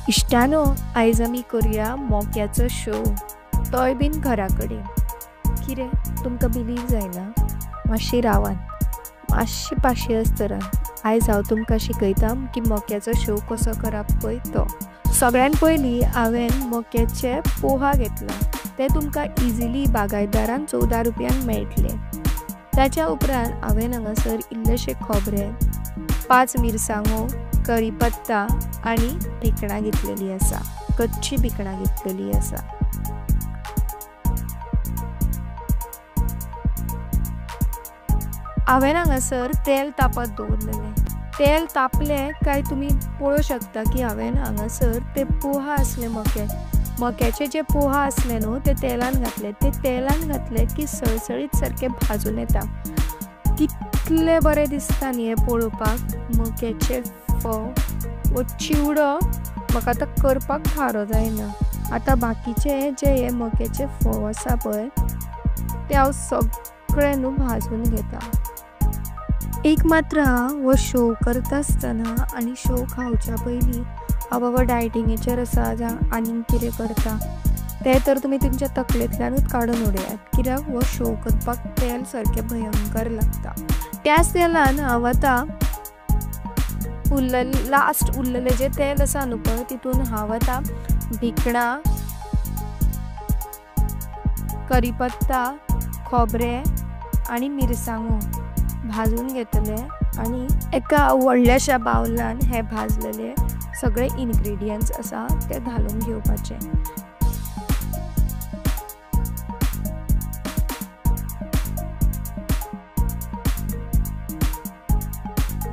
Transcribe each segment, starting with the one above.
इश्टानो आयज आमी करूया मोक्याचो शो, तोय बीन घरा कडेन। कितें तुमकां बिलीव जायना? मातशी रावान, मातशी पाशियेंस धरात। आयज हांव तुमकां शिकयता की मोक्याचो शो कसो करप पळय तो। सगळ्यान पयलीं हांवें मोक्याचे पोहा घेतला, ते तुमकां इजिली बागायतदारान 14 रुपयांक मेळटले। ताच्या उपरांत हांवें हांगासर इल्लेशे खोबरे, 5 मिरसांगो, करी पत्ता आनी भिकणां घेतलेली आसा, कच्ची भिकणां घेतलेली आसा। हांवें हांगासर तेल तापत दवरलेलें। तेल तापलें काय तुमी पळोवंक शकता की हांवें हांगासर ते पोहा आसले, मक्याचे जे पोहा आसले न्हू ते तेलान घातले। ते तेलान घातले की सळसळीत सारके भाजून येता, कितले बरें दिसता न्ही हें पळोवपाक। मक्याचे फोव वो चिवडो म्हाका आतां करपाक थारो जायना। आतां बाकीचे जे हे मक्याचे फोव आसा पळय ते हांव सगळे न्हू भाजून घेता। एक मात्र हो शो करता आसतना आनी शो खावच्या पयलीं हांव बाबा डायटिंगेचेर आसा जावं आनीक कितें करता तें तर तुमी तुमच्या तकलेंतल्यानूच काडून उडयात, कित्याक हो शो करपाक तेल सारकें भयंकर लागता। त्याच तेलान हांव आतां उरलेलें लास्ट उरलेलें जें तेल आसा न्हू पळय तितून हांव आतां भिकणां, करी पत्ता, खोबरें आनी मिरसांगो भाजून घेतले आनी एका व्हडल्याशा बावलान हे भाजलेले सगळे इन्ग्रेडियंट्स आसा ते घालून घेवपाचे।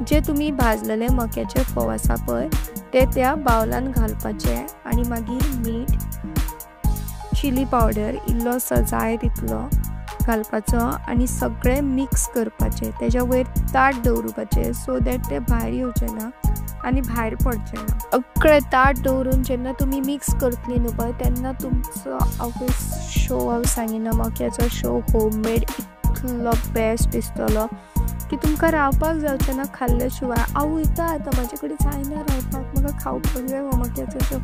जे तुमी भाजलेले मक्याचे फोव आसा पळय ते त्या बावलान घालपाचे आनी मागीर मीठ, चिली पावडर इल्लोसो जाय तितलो घालपाचो आनी सगळें मिक्स करपाचें। तेज्या वयर ताट दवरुपाचें सो that तें भायर येवचें ना आनी भायर पडचें ना। सगळें ताट दवरून जेन्ना तुमी मिक्स करतली न्हू पळय तेन्ना तुमचो आवय शो हांव सांगिना, मक्याचो शो होममेड इतलो बेस्ट दिसतलो की तुमकां रावपाक जावचें ना खाल्ले शिवाय। हांव वयता आतां, म्हाजे कडेन जायना रावपाक, म्हाका खावपाक जाय हो मक्याचो शो।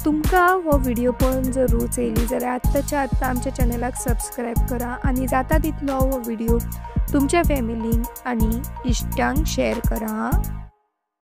तुमकां हो व्हिडियो पळोवन जर रूच येयली जाल्यार आत्ताच्या आत्तां आमच्या चॅनलाक सबस्क्रायब करा आनी जाता तितलो हो व्हिडियो तुमच्या फॅमिलींक आनी इश्टांक शेअर करा।